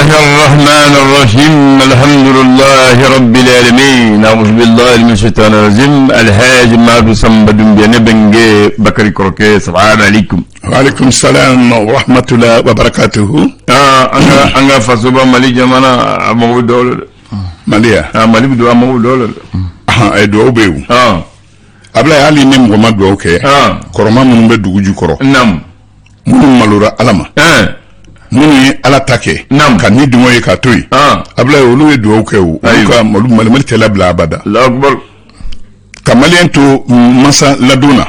الله الرحمن الرحيم الحمد لله رب العالمين أعوذ بالله من الشيطان الرجيم الحاج مادو سامبا Doumbia ne benge Bakary Koroké السلام عليكم. Waaleykum salam wa rahmatulah wa barakatuhu. Ah, an ka fasoba Mali jamana a mago bɛ dɔw la dɛ. Mali ya. Ah, Mali bɛ don a mago bɛ dɔw la dɛ. Ahan, duwawu bɛ yen o. Ablaye, hali ni mɔgɔ ma duwawu kɛ, kɔrɔma minnu bɛ dugu jukɔrɔ, minnu malora Ala ma, minnu ye Ala ta kɛ, ka ni dungɔ ye k'a to yen, Ablaye, olu ye duwawu kɛ o. Olu ka olu Mali tɛ labila abada. Allahu akbar. Ka maliyɛn to masa ladon na,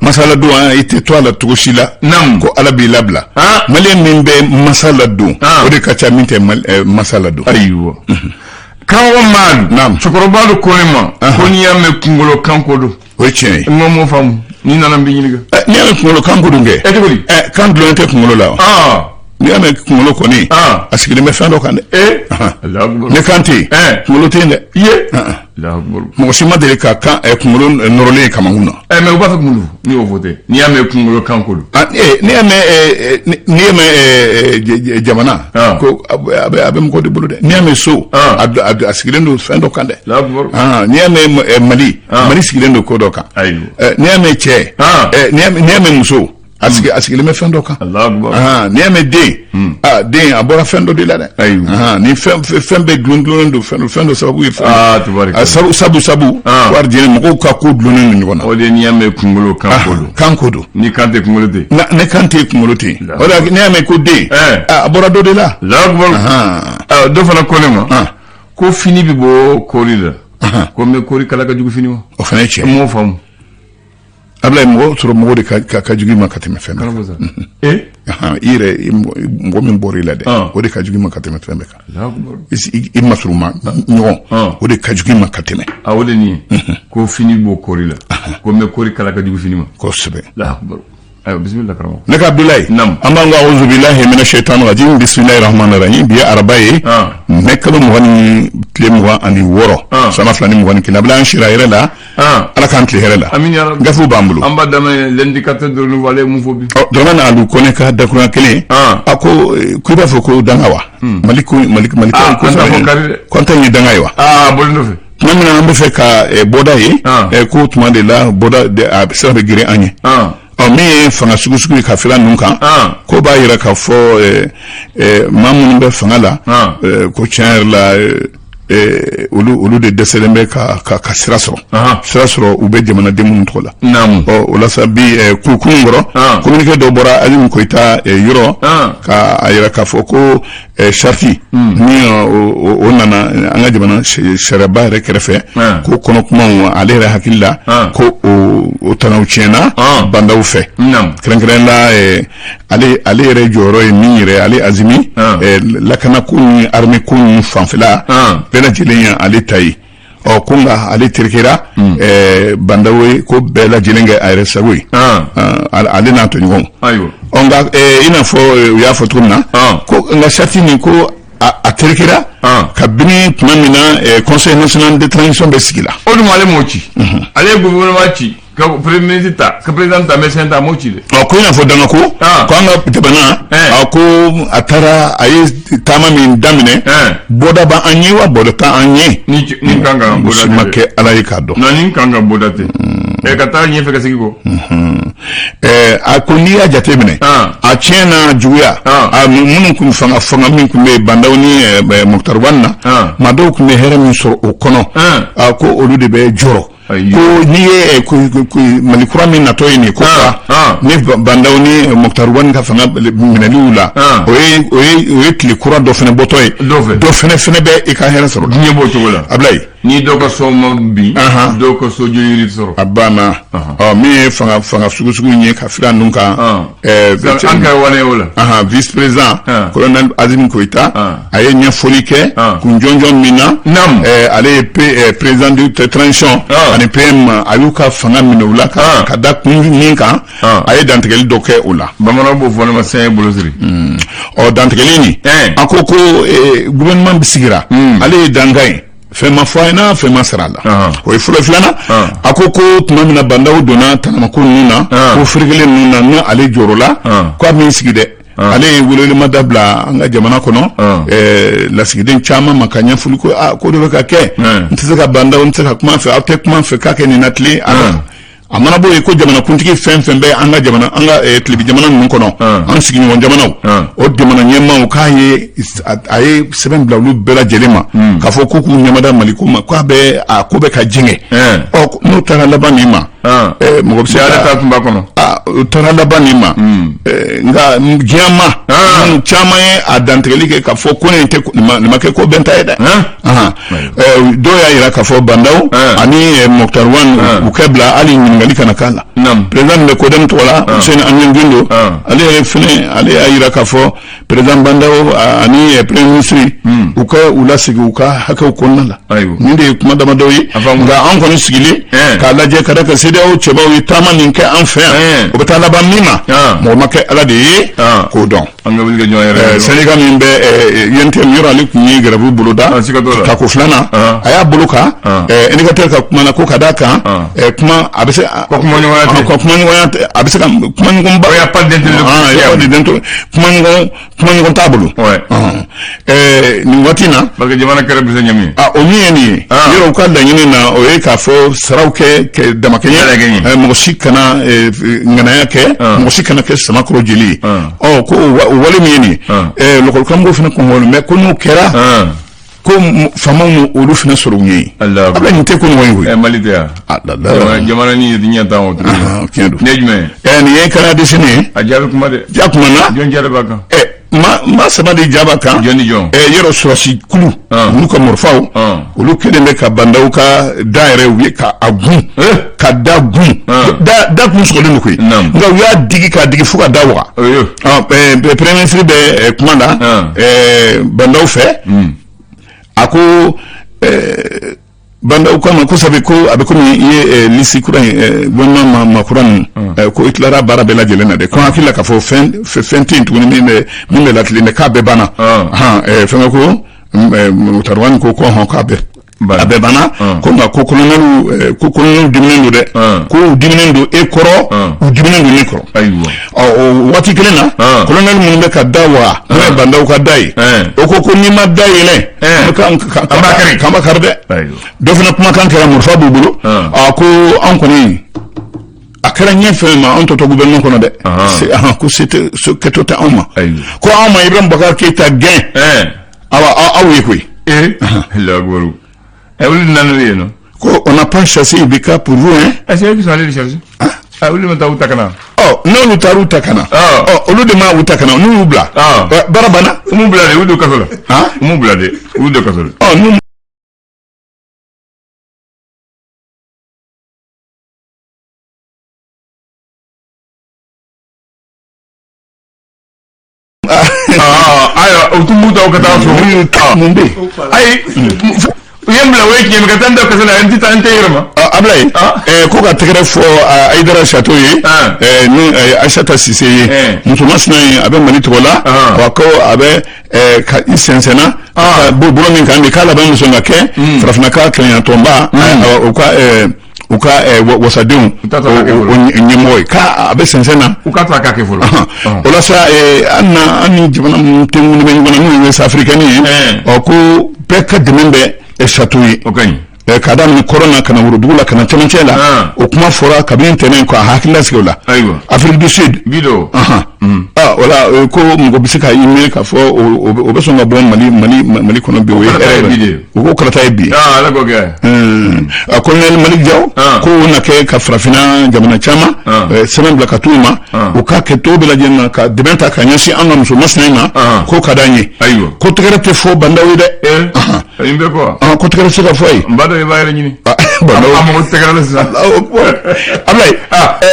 masa ladon, i tɛ to a la cogo si la ko Ala b'i labila. Maliyɛn min bɛ masa ladon, o de ka ca min tɛ masa ladon. Ayiwa, karamɔgɔ Madu. Naam. Cɛkɔrɔba dɔ ko ne ma ko n'i y'a mɛn kunkolo kanko don. O ye tiɲɛ ye. N ko m'o faamu, n'i nana n b'i ɲininka. N'i y'a mɛn kunkolo kanko don kɛ. Ɛ, cogo di? Kan dulonnen tɛ kunkolo la wa? N'i y'a mɛn kunkolo kɔni, a sigilen bɛ fɛn dɔ kan dɛ. Allahu akbar. Ni kan tɛ yen, kunkolo tɛ yen dɛ. Iye. Allahu akbar. Mɔgɔ si ma deli ka kan kunkolo nɔrɔlen ye kamankun na. Mais u b'a fɛ mun don n'i y'o fɔ ten, n'i y'a mɛn kunkolo kanko don. Ah, n'i y'a mɛn jamana, ko a bɛ mɔgɔ de bolo dɛ. N'i y'a mɛn so, a sigilen don fɛn dɔ kan dɛ. Allahu akbar. Ah, n'i y'a mɛn Mali, Mali sigilen don ko dɔ kan. N'i y'a mɛn cɛ, n'i y'a mɛn muso, a sigilen bɛ fɛn dɔ kan. Allahu akbar. Ah, n'i y'a mɛn den, ah, den a bɔra fɛn dɔ de la dɛ. Ah, ni fɛn bɛɛ dulon dulonnen don fɛn dɔ sababu ye fɛn. Ah, tubarikala. Ah, sabu sabu sabu wari diɲɛ mɔgɔw ka ko dulonnen don ɲɔgɔn na. O de ye n'i y'a mɛn kunkolo kanko don. Kan ko don. Ni kan tɛ, kunkolo tɛ. Na ne kan tɛ, kunkolo tɛ yen. O de la n'i y'a mɛn ko den, ah, a bɔra dɔ de la. Allahu akbar. Ah, dɔ fana ko ne ma ko fini bɛ bɔ kori la, ko mais kori kala ka jugu fini ma. O fana ye tiɲɛ N ye. m'o faamu. Ablaye, mɔgɔ sɔrɔ mɔgɔ de ka jugu i ma ka tɛmɛ fɛn bɛɛ kan. Karamɔgɔ sa. I yɛrɛ, mɔgɔ min bɔra i la dɛ, o de ka jugu i ma ka tɛmɛ fɛn bɛɛ kan. Allahu akbar. I masuruma ɲɔgɔn, o de ka jugu i ma ka tɛmɛ. Ah, o de nin ye ko fini bɔ kori la, ko mais kori kala ka jugu fini ma. Kosɛbɛ. Allahu akbar. Ayiwa, bisimila karamɔgɔ. Ne ka Abdoulaye, an b'an ka auzu billahi mina shaitan rajim bismillahi rahmani rahim. Bi ye araba ye, mɛ kalo 20 ni tile 26, san 2021. Abdoulaye, an sira hɛrɛ la. Ala k'an tile hɛrɛ la. Amin ya rabbi. Gafew b'an bolo. An b'a daminɛ L'Indicateur de Renouveau, ale ye mun fɔ bi? Ɔ, Dramane Alu Kɔnɛ ka dakurunya kelen, a ko ko i b'a fɔ ko danga wa Mali ko Mali Ah, ko an t'a fɔ kari dɛ. ko an ta in ye danga ye wa? Ah, boli nɔfɛ. Tuma min na an bɛ fɛ ka bɔda ye, ko tuma de la bɔda a sira bɛ geren an ye. Ɔ, min ye fanga sugu sugu ye ka fila ninnu kan, ko b'a yira k'a fɔ maa minnu bɛ fanga la, ko tiɲɛ yɛrɛ la, olu de dɛsɛlen bɛ ka sira sɔrɔ, sira sɔrɔ u bɛ jamanaden minnu tɔgɔ la. Ɔ, o la sa, bi kunun kɔrɔ, communiqué dɔ bɔra Assimi Goïta yɔrɔ ka a yira k'a fɔ ko charte ni o nana an ka jamana sariyaba yɛrɛ kɛrɛfɛ, ko kɔnɔ kumaw, ale yɛrɛ hakili la ko o tanaw tiɲɛna Bah N'Daw fɛ. Kɛrɛnkɛrɛn la, ale yɛrɛ jɔyɔrɔ ye min yɛrɛ, ale Assimi, lakanako ni armée ko ni fanfɛla bɛɛ lajɛlen ye ale ta ye. Ɔ, ko nka ale terikɛra Bah N'Daw ye ko bɛɛ lajɛlen kɛ a yɛrɛ sago ye, ale n'a tɔɲɔgɔnw. Ɔ, nka i n'a fɔ u y'a fɔ cogo min na, ko nka charte nin, ko a terikɛra kabini tuma min na Conseil national de transition bɛ sigi la. O dun, ale m'o ci. Ale ye gouvernement ci ka premier ministre ta, ka président ta, médecin ta, a m'o ci dɛ. Ɔ, ko i n'a fɔ danga ko ko an ka jamana, a ko a taara, a ye taama min daminɛ, bɔda b'an ɲɛ wa bɔda t'an ɲɛ? Ni kan ka bɔda tɛ. Ma kɛ Ala ye k'a dɔn. Non, ni kan ka bɔda tɛ. Ka taa ɲɛfɛ ka segin kɔ. A ko n'i y'a jate minɛ, a tiɲɛ n'a juguya, a minnu kun fanga min tun bɛ yen, Bah N'Daw ni Moctar Ouane na, maa dɔw tun bɛ hɛrɛ min sɔrɔ o kɔnɔ, a ko olu de bɛ jɔrɔ ko n'i ye ko Mali kura min natɔ ye nin ko ni Bah N'Daw ni Moctar Ouane ka fanga minɛliw la, o ye tile kura dɔ fana bɔtɔ ye, dɔ fana bɛ i ka hɛrɛ sɔrɔ. Diɲɛ b'o cogo la. Ablaye. Ni dɔw ka so ma bin, dɔw ka so joli sɔrɔ. A banna. Ɔ, min ye fanga sugu sugu in ye ka fila ninnu kan. An ka wane o la. Vice président colonel Assimi Goïta, a ye ɲɛfɔli kɛ kun jɔnjɔn min na ale ye président de transition ani PM, a y'u ka fanga minɛ u la ka da kun min kan, a ye dantigɛli dɔ kɛ o la. Bamananw b'o fɔ ne ma, sɛn bolo siri. Ɔ, dantigɛli nin, a ko ko gouvernement sigira, ale ye dankan ye, fɛn ma fɔ a ɲɛna, fɛn ma sara a la. O ye fɔlɔ. Filanan, a ko ko tuma min na Bah N'Daw donna tanamako ninnu na, ko ferekelen ninnu na, n'ale jɔrɔ la, ko a m'i sigi dɛ. Ale ye welewelemada bila an ka jamana kɔnɔ lasigiden caman ma ka ɲɛfɔli ko aa ko dɔ bɛ ka kɛ, n tɛ se ka Ba Ndaw, n tɛ se ka kuma fɛ, aw tɛ kuma fɛ k'a kɛ nin na tilen. A mana bɔ yen, ko jamanakuntigi fɛn fɛn bɛ an ka jamana, an ka tilebi jamana ninnu kɔnɔ, an sigiɲɔgɔn jamanaw, o jamana ɲɛmaaw, k'a ye a ye sɛbɛn bila olu bɛɛ lajɛlen ma k'a fɔ ko k'u ɲɛmada Mali ko ma, k'a bɛ a ko bɛ ka jɛngɛ. Ɔ, n'o taara laban nin ma, mɔgɔ bɛ se ka ta tun b'a kɔnɔ. O taara laban nin ma, nka diɲɛ ma caman ye a dantigɛli kɛ k'a fɔ ko nin tɛ, nin ma kɛ ko bɛnta ye dɛ. Dɔw y'a jira k'a fɔ Ba Ndaw ani Moctar Ouane, u kɛ bila hali ɲininkali kana k'a la. Président min bɛ CODEM tɔgɔ la, Housseini Amion Guindo, ale yɛrɛ fɛnɛ, ale y'a jira k'a fɔ président Ba Ndaw ani premier ministre, u ka u lasegin u ka hakɛw kɔnɔna la. Nin de ye kuma damadɔ ye, nka an kɔni sigilen k'a lajɛ ka da kan CEDEAO cɛbaw ye taama nin kɛ an fɛ yan, o bɛ taa laban min ma, mɔgɔ ma kɛ Ala de ye k'o dɔn. An ka wuli ka ɲɔgɔn yɛrɛ. Syndicat min bɛ UNTM yɔrɔ, ale tun ye grève boloda tako filanan, a y'a bolo kan indicateur ka kuma na ko ka d'a kan kuma a bɛ se ko kumaɲɔgɔnya tɛ, ko kumaɲɔgɔnya tɛ, a bɛ se ka kumaɲɔgɔnba, il y a pas d'interlocution, kumaɲɔgɔn t'a bolo nin waati in na. Parce que jamana kɛra bɛ se ɲɛ min ye. O min ye nin ye yɔrɔ, u ka laɲini na, o ye k'a fɔ saraw kɛ damakɛɲɛ, mɔgɔ si kana ŋanaya kɛ, mɔgɔ si kana kɛ samakɔrɔ jeli ye. Ɔ, ko o wale min ye nin ye, lɔkɔlikaramɔgɔw fana kɔngɔlen bɛ ko n'o kɛra, ko faamaw olu fana sɔrɔ u ɲɛ ye. Abila, nin tɛ ko nɔgɔ ye koyi. Mali tɛ yan. Jamana ni ɲɛ t'an o tiɲɛ don. Nin ye jumɛn ye? Nin ye Canard déchaîné ye. A jaabi kuma dɛ. Ja kuma na. Jɔn jaabi b'a kan? Maa saba de ja b'a kan. Jɔn ni jɔn? Yɔrɔ, sɔrɔsi kulu, olu ka marifaw, olu kɛlen bɛ ka Ba Ndaw ka da yɛrɛ, u ye ka a gun, ka da gun, da kun sɔgɔlen don koyi, nka u y'a digi k'a digi fo ka da waga. Premier ministre bɛ kuma na Ba Ndaw fɛ, a ko Ba Ndaw k'a ma ko sabu ko a bɛ komi i ye liste kura in, gouvernement ma kura ninnu, ko i tilara baara bɛɛ lajɛlen na dɛ, ko hakili la k'a fɔ fɛn tɛ yen tuguni min bɛ latilen dɛ, k'a bɛɛ banna. Fɛnkɛ ko Moctar Ouane ko hɔn, k'a bɛɛ a bɛɛ banna, ko nka ko colonel, ko colonel diminen don dɛ, ko u diminen don e kɔrɔ, u diminen don ne kɔrɔ. Ɔ, o waati kelen na, colonel minnu bɛ ka da wa, n'o ye Ba Ndaw ka da ye, o ko n'i ma da yɛlɛ, k'an b'a kari dɛ. Dɔ fana kumakan kɛra, marifa b'u bolo, a ko an kɔni a kɛra ɲɛ fɛn ma, anw tɔ to gouvernement kɔnɔ dɛ, ko se kɛtɔ tɛ anw ma, ko anw ma Ibrahim Boubacar Keïta gɛn, awa aw ye koyi. Olu nana yen nɔ. Ko on n'a pas chassé IBK pour vous, hein. C'est eux qui sont allés le chercher. Ah, olu ma taa u ta ka na. Ɔ, n'olu taara u ta ka na, ɔ, olu de ma u ta ka na, n'u y'u bila, baara banna. U m'u bila de, u don kaso la. U m'u bila de, u don kaso la. Ɔ, n'u Ayiwa, u tun b'u ta u ka taa so. Mun bɛ yen? Ayi, u ye n bila, o ye tiɲɛ, ka taa n da kaso la, n tɛ taa, n tɛ yɛrɛ ma. Ablaye, ko ka tɛgɛrɛ fɔ Ayidara Chateau ye, ni Aïssata Cissé ye, muso masina ye, a bɛ Mali tɔgɔ la, wa ko a bɛ ka i sɛnsɛnna bolo min kan de, k'a laban bɛ sɔn ka kɛ farafinna ka kelenyatɔnba, u ka wasadenw ɲɛmɔgɔ ye, k'a a bɛ sɛnsɛn na. U ka to a ka kɛ fɔlɔ. O la sa, an na an ni jamana minnu tɛ minnu bɛ ɲɔgɔn na, n'u ye Ouest africaine ye, ɔ, ko bɛɛ ka dɛmɛ bɛ Chateau ye. O ka ɲi. K'a daminɛ kɔrɔn na ka na worodugu la ka na cɛmancɛ la, o kuma fɔra kabini ntɛnɛn k'a hakili lasigi o la. Afrique du Sud. Bi don. O la, ko mɔgɔ bɛ se ka i miiri k'a fɔ o bɛ sɔn ka bɔ Mali kɔnɔ bi, o ye hɛrɛ ye. U ko kalata ye bi. Ala k'o kɛ. Colonel Malick Diaw ko o na kɛ ka farafinna jamana caman sɛbɛn bila ka t'u ma, u ka kɛ cogo bɛɛ lajɛlen na ka dɛmɛ ta ka ɲɛsin an ka muso masina in ma, ko ka d'an ye. Ko tɛgɛrɛ tɛ fɔ Ba Ndaw ye dɛ. Nin bɛ kɔ. Ko tɛgɛrɛ se ka fɔ ye. N b'a dɔn, i b'a yɛrɛ ɲini. A mago tɛgɛrɛ la sisan. Ablaye,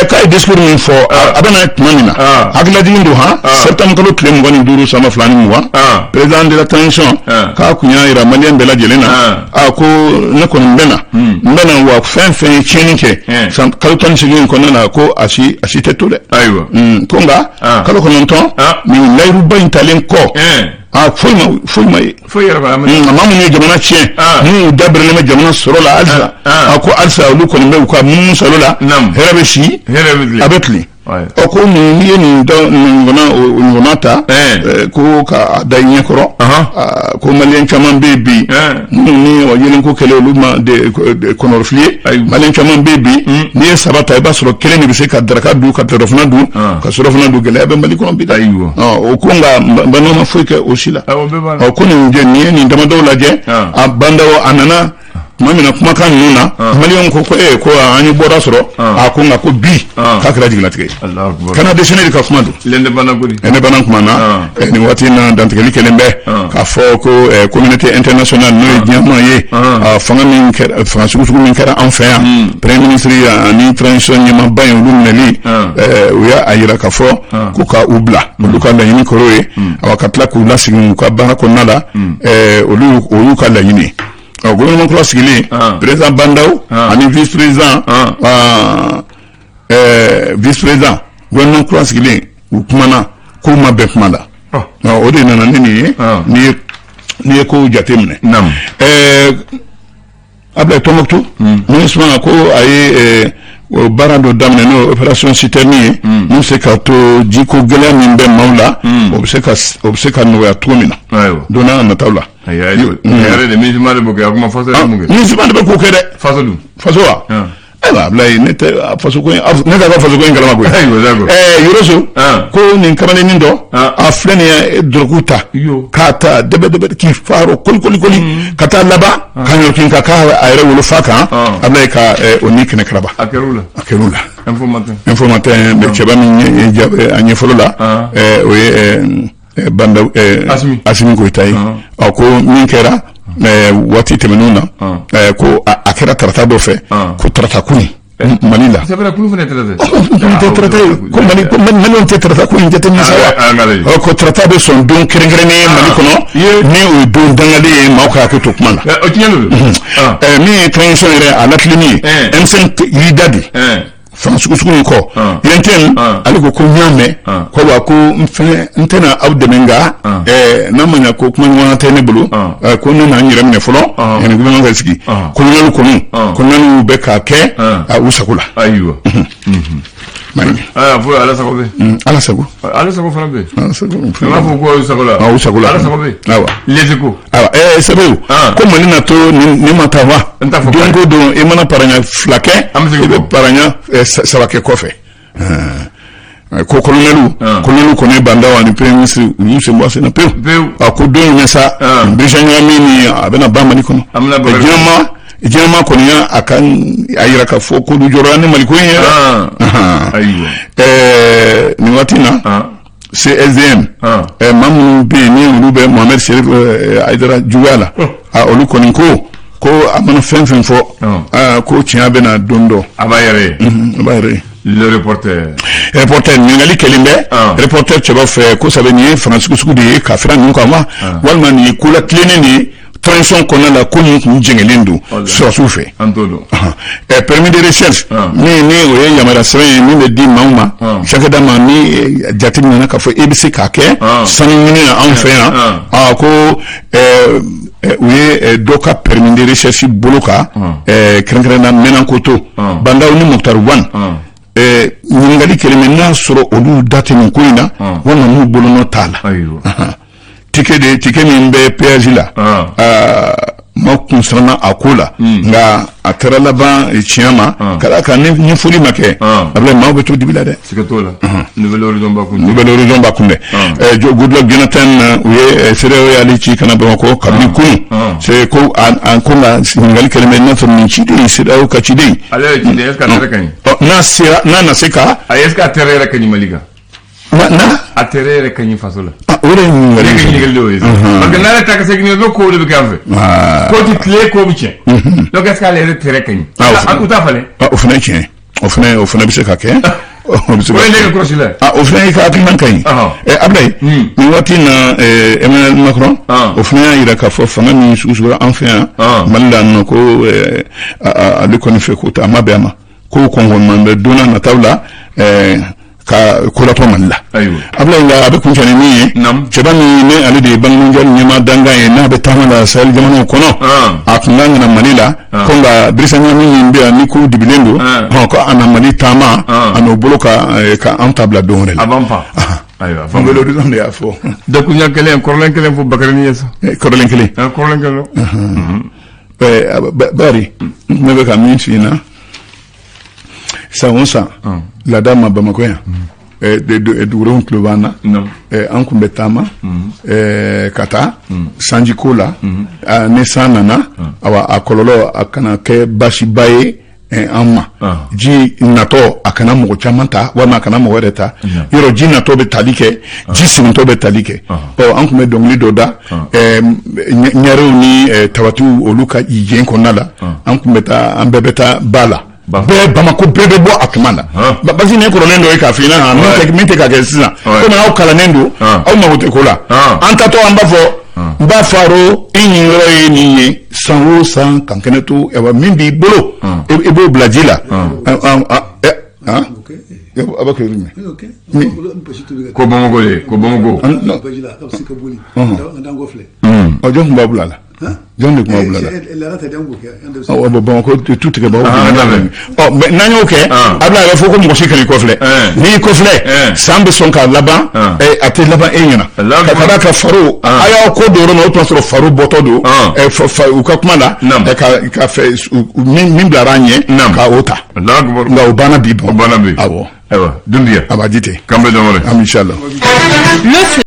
k'a ye discours min fɔ, a bɛ na tuma min na, hakililajigin don han, septembre kalo tile 25 san 2020, président de la transition k'a kun y'a jira maliyɛn bɛɛ lajɛlen na, a ko ne kɔni bɛ na, n bɛ na, wa fɛn fɛn ye tiɲɛni kɛ san kalo 18 in kɔnɔna na, ko a si a si tɛ to dɛ. Ko nka kalo 9 nin layiruba in talen kɔ, a foyi ma, foyi ma ye. Foyi yɛrɛ ma. Maa minnu ye jamana tiɲɛ, minnu da bɛrɛlen bɛ jamana sɔrɔ la halisa, a ko halisa olu kɔni bɛ u ka munumunu salo la, hɛrɛ bɛ si, hɛrɛ bɛ tilen, a bɛ tilen. Ɔ ko nin n'i ye nin ɲɔgɔnna ta ko k'a da i ɲɛkɔrɔ, ko maliyɛn caman bɛ yen bi minnu ni yelenko kɛlen olu ma kɔnɔrɔfili ye. Maliyɛn caman bɛ yen bi, n'i ye saba ta, i b'a sɔrɔ kelen de bɛ se ka daraka dun, ka tilerɔfana dun, ka surɔfana dun. Gɛlɛya bɛ Mali kɔnɔ bi dɛ. Ɔ o ko nka Bah N'Daw ma foyi kɛ o si la. Ɔ ko nin ye nin damadɔw lajɛ, a Bah N'Daw a nana tuma min na kumakan ninnu na, maliyɛnw ko ko ee, ko an ye bɔda sɔrɔ. A ko nka ko bi k'a kɛra jigilatigɛ ye. Canard déchaîné de ka kuma don. L'Indépendant kuma na nin waati in na, dantigɛli kɛlen bɛ k'a fɔ ko communauté internationale, n'o ye diɲɛmaa ye, fanga min kɛra, fanga sugu min kɛra an fɛ yan, premier ministre ani transition ɲɛmaaba in, olu minɛli, u y'a yira k'a fɔ ko ka u bila, olu ka laɲini kɔrɔ ye, awa, ka tila k'u lasegin u ka baara kɔnɔna la, olu o y'u ka laɲini ye. Ɔ gouvernement kura sigilen, président Bah N'Daw ani vice président, gouvernement kura sigilen, u kumana k'u ma bɛn kuma la. O de nana ni nin ye. N'i ye kow jate minɛ, Ablaye, Tombouctou MINUSMA ko a ye baara dɔ daminɛ, n'o ye opération citerne ye, min bɛ se ka to jiko gɛlɛya min bɛ maaw la, o bɛ se ka nɔgɔya cogo min na don n'a nataw la. Yɛrɛ de MINUSMA de b'o kɛ, a kuma faso yɛrɛ mun kɛ? MINUSMA de bɛ k'o kɛ dɛ. Faso dun? Faso wa? Ayiwa Ablaye, ne tɛ faso ko in, ne t'a ka faso ko in kalama koyi. Ayiwa, d'accord. Yoroso ko nin kamalennin dɔ, a filɛ nin ye, dɔrɔgu ta k'a ta dɛbɛ dɛbɛ k'i faaro koli koli koli ka taa laban ka ɲɔkin ka k'a a yɛrɛ wolofa kan, Ablaye, ka o ni kɛnɛ karaba. A kɛr'u la. A kɛr'u la. Info Matin. Info Matin bɛ cɛba min ye a ɲɛfɔlɔ la, o ye Bah N'Daw, Asimi Goyita ye. Ɔ ko min kɛra waati tɛmɛnenw na, ko a kɛra tarata dɔ fɛ, ko tarata kunun Mali la. C'est vrai, kulu fana tɛ. Tɛ tarata ye, ko Mali, ko maliyɛnw tɛ tarata ko in jateminɛ sa wa? Ko tarata bɛ sɔn don kɛrɛnkɛrɛnnen ye Mali kɔnɔ, ni o ye don dangalen ye, maaw ka hakɛ to kuma la. O tiɲɛ don. Min ye transition yɛrɛ a latilenni ye, M5 y'i da de fanga sugu in kɔ UNTM, ale ko ko n y'a mɛn ko wa, ko n fɛnɛ n tɛna aw dɛmɛ, nka n'a ma ɲa ko kuma ɲɔgɔnya tɛ ne bolo, ko ne na n yɛrɛ minɛ fɔlɔ yanni gouvernement ka sigi. Colonel kɔni, colonel bɛ k'a kɛ u sago la. Ayiwa. Aa, fo Ala sago bɛ. Ala sago. Ala sago fana bɛ. Ala sago. N b'a fɔ ko sago la. U sago la. Ala sago bɛ. Ayiwa. Les Échos. Ayiwa, sɛbɛn ko Mali na to nin ma taa wa? N t'a fɔ. Don ko don, i mana paraɲa fila kɛ, i bɛ paraɲa saba kɛ kɔfɛ. Ko colonel kɔni, Bah N'Daw ani premier ministre, u y'u sen bɔ a sen na pewu. A ko don jumɛn sa Birisa ɲagami ni a bɛna ban Mali kɔnɔ? Diɲɛma kɔni y'a a ka a yira k'a fɔ k'olu jɔra ni Mali ko in yɛrɛ. Ayiwa. Nin waati in na, CSDM maa minnu bɛ yen ni olu bɛ Mohamed Cherif Haidara juguya la, olu kɔni ko a mana fɛn fɛn fɔ, ko tiɲɛ bɛna don dɔ. A b'a yɛrɛ ye. A b'a yɛrɛ ye. Le Reporter. Reporter, ɲininkali kɛlen bɛ Reporter cɛba fɛ ko sabu nin ye fanga sugu sugu de ye ka fira ninnu kan wa, walima nin ye ko la tilennen de ye transition kɔnɔna la, ko min kun jɛngɛlen don sɔrɔsiw fɛ? An t'o dɔn. Permis de recherche min ni o ye yamaruya sɛbɛn ye min bɛ di maaw ma, cakɛda ma, ni jate minɛna k'a fɔ e bɛ se k'a kɛ sanu ɲini na anw fɛ yan, ko u ye dɔ ka permis de recherche bolo kan, kɛrɛnkɛrɛnnenya Menankoto, Bah N'Daw ni Moctar Ouane. Ɲininkali kɛlen bɛ n'a sɔrɔ olu da tɛ nin ko in na, walima n'u bolonɔ t'a la. Ticket de ticket min bɛ péage la, ma kun siranna a ko la, nka a kɛra laban tiɲɛ ma, ka d'a kan ni ɲɛfɔli ma kɛ, Ablaye, maaw bɛ to dibi la dɛ. Siga t'o la. Nouvel Horizon b'a kun. Nouvel Horizon b'a kun dɛ. Goodluck Jonathan, u ye CEDEAO y'ale ci ka na Bamakɔ kabini kunun. C'est ko a ko nka ɲininkali kɛlen bɛ n'a sɔrɔ nin ciden ye CEDEAO ka ciden. Ale ye ciden, est ce que a tɛrɛ ka ɲi? N'a sera, n'a na se ka. Ayi, est ce que a tɛrɛ yɛrɛ ka ɲi Mali kan? Na a tɛrɛ yɛrɛ ka ɲi faso la. O de ye ɲininkali. Ne ka ɲininkali de y'o ye. Parce que n'ale ta ka segin, bɛ kow de bɛ kɛ an fɛ. Ko ti tile, ko bɛ tiɲɛ. Donc est ce que ale yɛrɛ tɛrɛ ka ɲi? U t'a falen. O fana ye tiɲɛ ye. O fana bɛ se ka kɛ. O bɛ se ka kɛ. O ye ne ka kɔlɔsi la. O fana y'i ka hakilina ka ɲi. Ablaye, nin waati in na, Emmanuel Macron, o fana y'a jira k'a fɔ fanga min sugu sugura an fɛ yan Mali la yan nɔ, ko ale kɔni fɛ ko a ma bɛn a ma, ko kɔnkɔn bɛ don n'a nataw la. Ka kolatɔ Mali la. Abulayi, nka a bɛ kuncɛ ni min ye, cɛba min ni ale de ye Banque mondiale ɲɛmaa dankan ye, n'a bɛ taama la Sahel jamanaw kɔnɔ, a tun kan ka na Mali la ko, nka Birisa ɲagami min bɛ yan ni ko dibilen don, ko a na Mali taama a n'o bolo ka an ta bila don wɛrɛ la. A b'an fa. Ayiwa, Nouvel Horizon de y'a fɔ. Dakuruɲa kelen, kɔrɔlen kelen fɔ Bakari ye sa. Kɔrɔlen kelen. Kɔrɔlen kelen. Bari ne bɛ ka min f'i ɲɛna, san o san laada ma Bamakɔ yan, dugudenw tulo b'an na, an tun bɛ taama ka taa sanjiko la. Ni san nana, awa, a kɔlɔlɔ a kana kɛ baasiba ye an ma. Ji natɔ, a kana mɔgɔ caman ta walima a kana mɔgɔ yɛrɛ ta. Yɔrɔ ji natɔ bɛ tali kɛ, ji segintɔ bɛ tali kɛ. Ɔ, an tun bɛ dɔnkili dɔ da ɲarew ni tabatiw, olu ka yen kɔnɔna la. An tun bɛ taa, an bɛɛ bɛ taa ba la, bɛɛ, Bamakɔ bɛɛ bɛ bɔ a tuma la. Basi nin ye kɔrɔlen dɔ ye k'a f'i ɲɛna, min tɛ ka kɛ sisan, komi aw kalannen don, aw mago tɛ ko la. An tatɔ, an b'a fɔ: n b'a faro, i ɲin yɔrɔ ye nin ye, san o san kan kɛnɛ to. Ayiwa, min b'i bolo, i b'o bila ji la. A b'a kɛ jumɛn? Ko Bamakɔ de, ko Bamakɔ. Ɔ, jɔn tun b'a bila la? Jɔn de tun b'a bila la? Ɔ, Bamakɔ tu tigɛ b'aw. Ɔ, n'an y'o kɛ, a bɛna a bɛ fɔ ko mɔgɔ si kan'i kɔfilɛ. N'i kɔfilɛ, san bɛ sɔn k'a laban, a tɛ laban e ɲɛna ka d'a kan faro a y'aw ko don yɔrɔ min, o tun sɔrɔ faro bɔtɔ don u ka kuma la, ka fɛ min bilara an ɲɛ ka o ta. Nka o banna bi. O banna bi. Awɔ. Ayiwa, Dunbiya. A b'a di ten. K'an bɛ dɔn wɛrɛ. Inshallah.